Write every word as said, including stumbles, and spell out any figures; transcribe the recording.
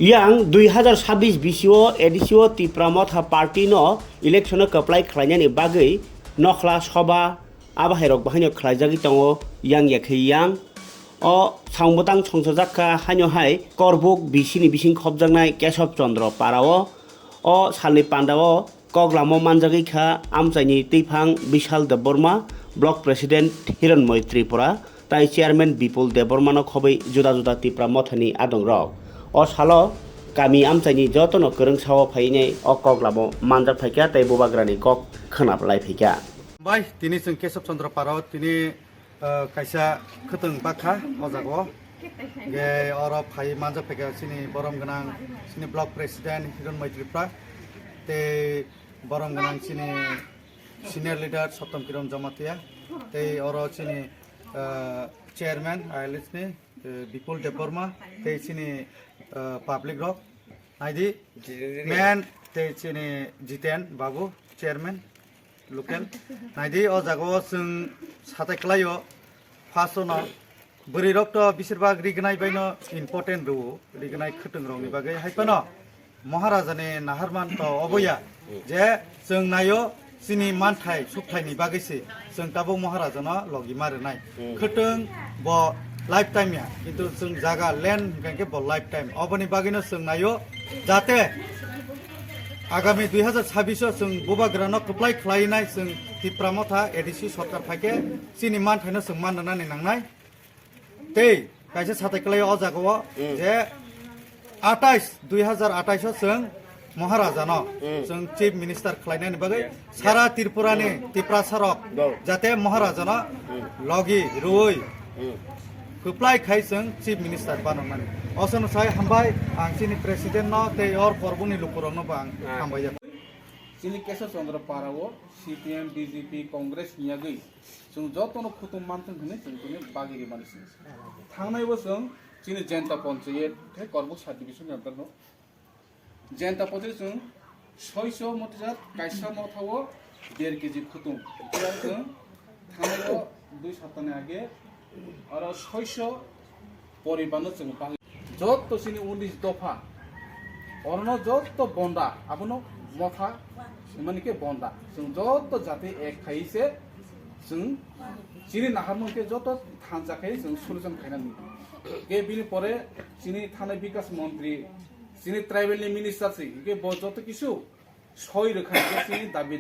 Yang dui hazar sabbish bisio A D C o Tipra Motha Party no election o kwplai khlainani bagwi nokhla soba abahairok bahaino khlaijagwi tongo yang yakhe yang. O samung bwtang songchajak kha haino hai Korbuk B C ni bising khopjaknai Kesab Chandra Para o. O salni panda o Koklamo manjagwi kha amchaini twiphang Bishal Debbarma, Block President Hiranmoy Tripura, tai Chairman Bipul Debbarmano khobwi juda juda Tipra Mothani adongrok. O salo kami amchaini jotono kwrwngsao phainai o Koklamo manjak phaikha tei bubagrani kok khwna lai phaikha. Bai, tini chwng Kesab Chandra Parao tini, ah, kaisa khwtwng bakha o jagao. Ge oro phai manjak phaikha chini borom gwnang, chini Block President Hiranmoy Tripura, tei borom gwnang chini senior leader Sottom Kiran Jamatia, tei oro chini, ah, chairman I L S ni, eh, Bipul Debbarma, tei chini, ah, public rok. Naidi, men tei chini Jiten Babu, chairman, local. Naidi, o jagao chwng satai klaio, first no, bwrwi rok to bisir bak rignai baino important rwo, rignai khwtwng rokni bagwi. Hai phano, Maharaja ni naharman to oboya, je chwng naio chini manthai sukthai ni bagwi se chwng tabuk Maharaja no logi ma rwnai. Khwtwng bo lifetime ya, kintu chwng jaga land hwnkhe bo lifetime. Oboni bagwino chwng naio jate agami dui hazar sabbish o chwng bubagra no kwplai khlainai chwng Tipra Motha A D C sorkar phaikhe chini manthai no chwng man rwnani nangnai. Tei kaisa satai kwlai o jagao je atais, dui hazar atais o chwng Maharaja no chwng Chief Minister khlainani bagwi sara Tripura ni Tiprasa rok jate Maharaja no logi rwui kwplai khai chwng Chief Minister banokmani. Osono sai hambai ang chini President no tei or Korbuk ni lukurok no bo ang hambai ya. Chini Kesab Chandra Para o C P M, B J P, Congress ni yagwi chwng jotono khutung manthung hwnwi chwng tini bagwi rimani simi se. Thangnai bo chwng chini Jenta Panchayat tei Korbuk sub division ni under no Jenta Panchayat chwng soiso motijak kaisa motha o der kg khutung. Tei chwng thangnai o dui saptani age oro soiso poribar no chwng bagwi. Jotto chini unis dopha, orono jotto bonda, abono motha, mani khe bonda. Chwng jotto jati ek khai se, chwng chini naharmung khe jotto thansa khai chwng solution khaina nini. Khe bini pore chini thanai bikas montri, chini tribal ni minister se, khe bo jotto kisu soi rwkha khe chini dabi